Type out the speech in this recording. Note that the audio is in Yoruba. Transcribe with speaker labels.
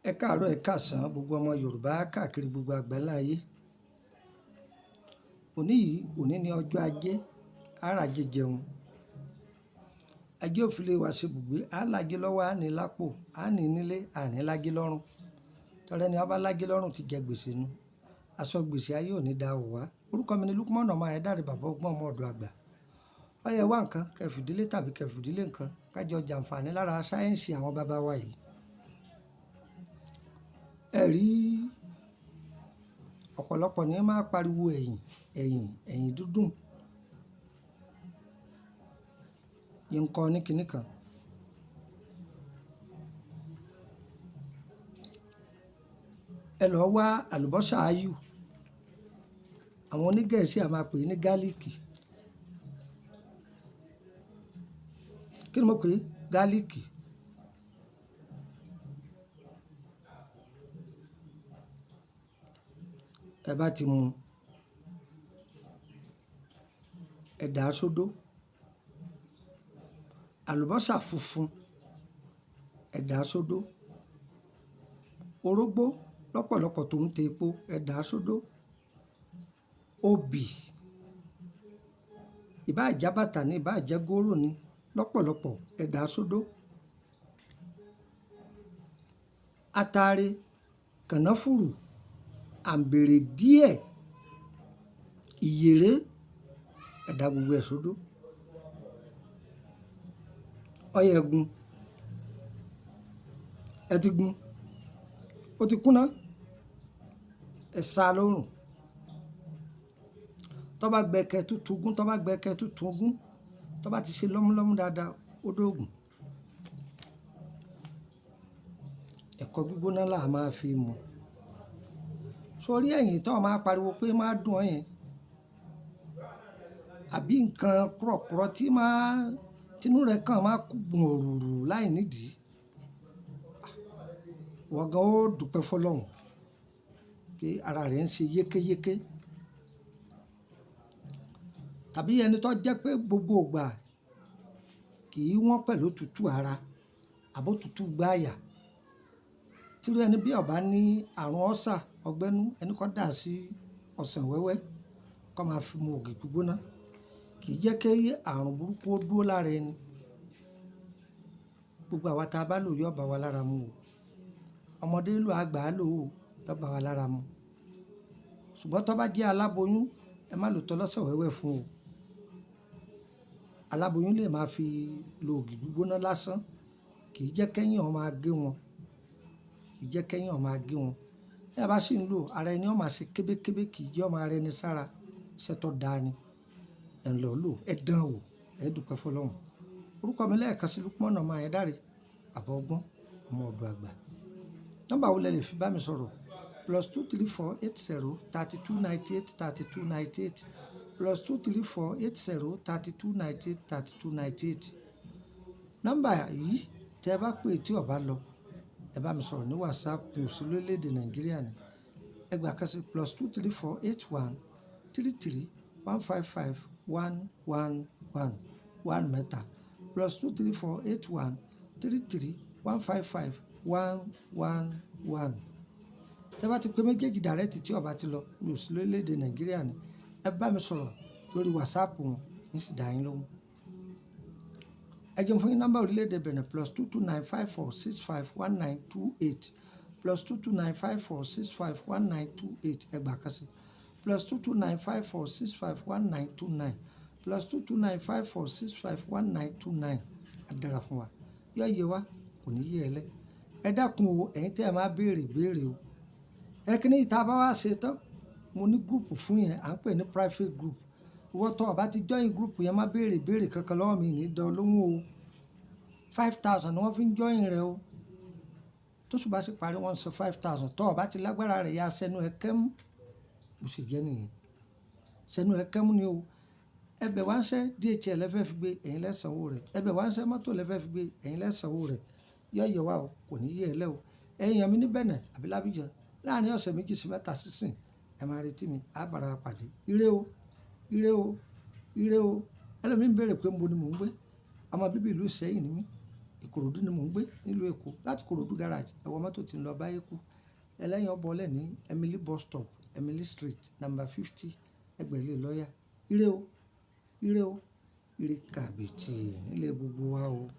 Speaker 1: Ẹ káàárọ̀, ẹ káàsán gbogbo ọmọ Yorùbá káàkiri gbogbo àgbáńlá ayé. Òní yìí, òní ni ọjọ́ ajé, àràjé jẹun. Ajé ò fi lé wa ṣe ibùgbé, á lájé lọ́wọ́, á ní lápò, á ní nílé, á ní lájé lọ́rùn. Tọ́rẹ ni a bá lájé lọ́rùn ti jẹ gbèsè nu. Aṣọ gbèsè ayé ò ní da wò wá. Orúkọ mi ni Lukman ọmọ Ayédáre, bàbá ọgbọ́n ọmọ ọ̀dọ̀ àgbà. Ó yẹ wá nǹkan, kẹ́ fìdílé tàbí kẹ́ fìdílé nǹkan, ká jọ jàǹfàní lára sáyẹ́ǹsì àwọn bàbá wa yìí. Ẹ rí ọ̀pọ̀lọpọ̀ ní máa pariwo ẹ̀yìn, ẹ̀yìn, ẹ̀yìn dúndùn. Yín kọ́ ní kinní kan. Ẹ lọ wá àlùbọ́sà áyù. Àwọn onígẹ̀ẹ́sì a máa pè é ní gálíìkì. Kí ni mo pè é? Gálíìkì. Ẹ bá ti mu, ẹ dà á sódó. Àlùbọ́sà funfun, ẹ dà á sódó. Orógbó lọ́pọ̀lọpọ̀ tó ń te epo, ẹ dà á sódó. Obì, ìbá jẹ́ bàtà ni, ìbá jẹ́ góró ni, lọ́pọ̀lọpọ̀ ẹ dà á sódó. Atare, kànáfùrù, àǹbèrè díẹ̀, ìyèré, ẹ dà gbogbo ẹ̀ sódó. Ó yẹ gún. Ẹ ti gún. Ó ti kúnná. Ẹ sá lórùn. Tó bá gbẹ kẹ́ tútù gún, tó bá gbẹ kẹ́ tútù gún, tó bá ti ṣe lọ́múlọ́mú dáadáa, ó dógùn. Ẹ̀kọ gbígbóná là á máa fi mu. Sórí ẹ̀yìn tó máa pariwo pé má dùn ọ́ yẹn. Àbí nǹkan kúrọ̀kúrọ̀ tí máa, tínú rẹ̀ kàn máa kú gbùn òrùrù láìnídìí. Wọ́n gan ó dúpẹ́ fún Ọlọ́run pé ara rẹ̀ ń ṣe yékéyéké. Tàbí ẹni tó jẹ́ pé gbogbo ìgbà kì í wọ́n pẹ̀lú òtútù ara àbí òtútù gbáyà. Tí irú ẹni bí ó bá ní àrùn ọ́sà ọgbẹ́nú, ẹni kó dà sí ọsàn wẹ́wẹ́ kó máa fi mu ògì gbígbóná. Kì í jẹ́ kí àrùn burúkú ó dúró lára ẹni. Gbogbo àwa tí a bá lò yóò bá wa lára mu o. Ọmọdé lò, àgbà lò ó, yóò bá wa lára mu. Ṣùgbọ́n tó bá jẹ́ aláboyún, ẹ má lò tọlọ́sàn wẹ́wẹ́ fún o. Aláboyún lè máa fi lo ògì gbígbóná lásán. Kì í jẹ́ kí ẹ̀yìn ó máa gé wọn. Kì í jẹ́ kí ẹ̀yìn ó máa gé wọn. Bí a bá sì ń lò, ara ẹni ó máa ṣe kébékébé, kì í jẹ́ ó máa rẹni sára. Iṣẹ́ tó dáa ni. Ẹ lọ lò, ẹ dán wò, ẹ dúpẹ́ fún Ọlọ́run. Orúkọ mi lẹ́ẹ̀kan sí Lukman ọmọ Ayédáre, bàbá ọgbọ́n, ọmọ ọ̀dọ̀ àgbà. Nọ́mbà wo lẹ lè fi bá mi sọ̀rọ̀? +234 80 32 98 32 98. +234 80 32 98 32 98. Nọ́mbà yìí tí ẹ bá pè tí ó bá lọ, ẹ bá mi sọ̀rọ̀ ní WhatsApp, mi ò sí lórílẹ̀ èdè Nàìjíríà ni. Ẹ gbà kan sí +234 81 33 155 111 1 mẹ́ta. +234 81 33 155 111. Tí ẹ bá ti pè méjèèjì direct tí ó bá ti lọ, mi ò sí lórílẹ̀ èdè Nàìjíríà ni. Ẹ bá mi sọ̀rọ̀ lórí WhatsApp wọn, ń sì dá yín lóhùn. Ẹ jẹun fún yín nọ́mbà orílẹ̀ èdè Benin +229 54 65 19 28. +229 54 65 19 28. Ẹ gbà kan sí +229 54 65 19 29. +229 54 65 19 29. A dára fún wa. Yóò yé wa, kò ní yé ẹ lẹ́. Ẹ dákun o, ẹ̀yin tí ẹ máa béèrè béèrè o. Ẹ kíni ìta bá wá ṣe tán, mo ní group fún yẹn, à ń pè ní private group. Ìwọ tó bá ti join group yẹn, má béèrè béèrè kankan lọ́wọ́ mi, ní dán lóhùn o. 5,000 ni wọ́n fi ń join rẹ̀ o. Tó ṣù bá sì parí, wọ́n san 5,000. Tó bá ti lágbára rẹ̀, ya sẹ́nu ẹ kẹ́mú. Bó ṣe jẹ́ nìyẹn. Sẹ́nu ẹ kẹ́mú ni o. Ẹbẹ̀ wá ń ṣẹ́ DHL lẹ fẹ́ fi gbé, ẹ̀yin lẹ sanwó rẹ̀. Ẹbẹ̀ wá ń ṣẹ́ mọ́tò lẹ fẹ́ fi gbé, ẹ̀yin lẹ sanwó rẹ̀. Yóò yẹ wá o, kò ní yé ẹ lẹ́ o. Ẹ̀yin èèyàn mi ní Benin àbí l'Abidjan, láàárín ọ̀sẹ̀ méjì sí mẹ́ta sísìn, ẹ máa retí mi, á bára wa pàdé. Ire o, ire o, ire o. Ẹlòmíì ń béèrè pé níbo ni mò ń gbé. Ọmọ bíbí ìlú Ìsẹ́yìn ni mí. Ìkòròdú ni mò ń gbé nílùú Èkó. Láti Ìkòròdú garage, ẹ wọ mọ́tò tí ń lọ Báyékú. Ẹlẹ́yin ó bọ́lẹ̀ ní Emily bus stop, Emily Street, number 50, ẹgbẹ́ ilé lọ́yà. Ire o, ire o, ire kàbìtì nílé gbogbo wa o.